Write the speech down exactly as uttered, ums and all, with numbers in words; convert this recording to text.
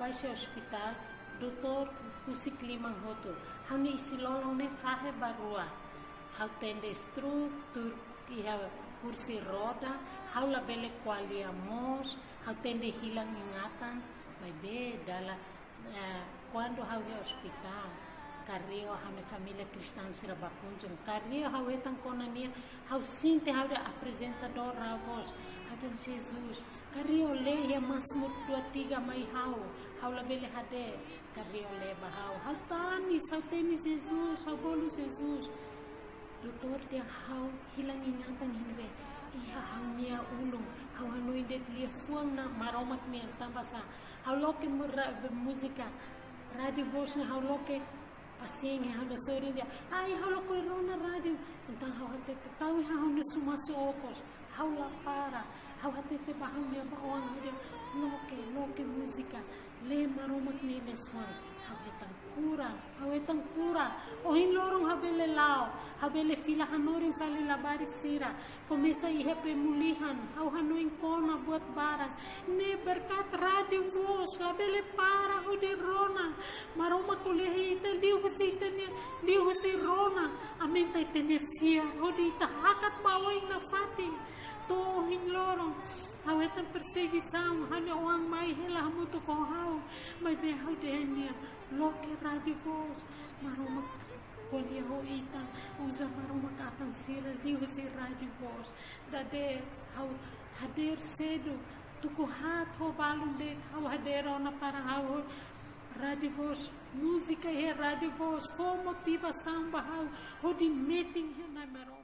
Iha ospitál, doutór husik liman hotu. Ha'u-nia isin-lolon ne'e fahe ba rua. Ha'u tende struk, tuur iha kursi roda, ha'u labele ko'alia moos, ha'u tende hilang ingatan, maibé dala, eh, kuandu ha'u iha ospitál, Carrillo, ha'u-nia família kristaun sira bá kunjung. Carrillo, ha'u hetan kona nia, ha'u sente ha'u dehan aprezentadór Radiovos, ha'u dehan Jesus. Carrillo, lee iha Mazmur dua tiga mai ha'u, ha'u labele hadeer. Carrillo lee ba ha'u, ha'u tanis, ha'u temi Jesus, ha'u bolu Jesus. Doutór dehan ha'u hilang ingatan iha ne'ebé? Iha ha'u-nia ulun, ha'u hanoin de'it liafuan Maromak nian, tanbasá? Ha'u loke mu-, ra-, múzika, Radiovos ne'e ha'u loke pasiente, ha'u-nia sorin dehan, ai, ha'u lakohi rona rádiu. Entaun ha'u hatete, tau iha ha'u-nia sumasu okos, ha'u la para, ha'u hatete ba ha'u-nia oan, ha'u dehan, loke, loke múzika, lee Maromak nia liafuan, ha'u hetan kura, ha'u hetan kura. Ohin loron ha'u bele la'o, ha'u bele fila hanorin fali labarik sira. Komesa iha pemulihan, ha'u hanoin kona buat barak. Ne'e berkat Radiovos, labele para hodi rona. Maromak ko'alia ita liuhusi ita-nia, liuhusi rona. Aumenta ita-nia fiar, hodi ita hakat ba oin nafatin. To'o ohin loron, ha'u hetan persegisaun, ha'u-nia oan mai hela hamutuk ho ha'u. Maibé ha'u dehan nia, loke Radiovos, Maromak ko'alia ho ita, uza Maromak atan sira liuhusi Radiovos. Dadeer ha'u hadeer sedu, tuku haat ho balun de'it, ha'u hadeer ona para ha'u Radiovos, múzika iha Radiovos fó motivasaun ba ha'u hodi metin iha Na'i Maromak.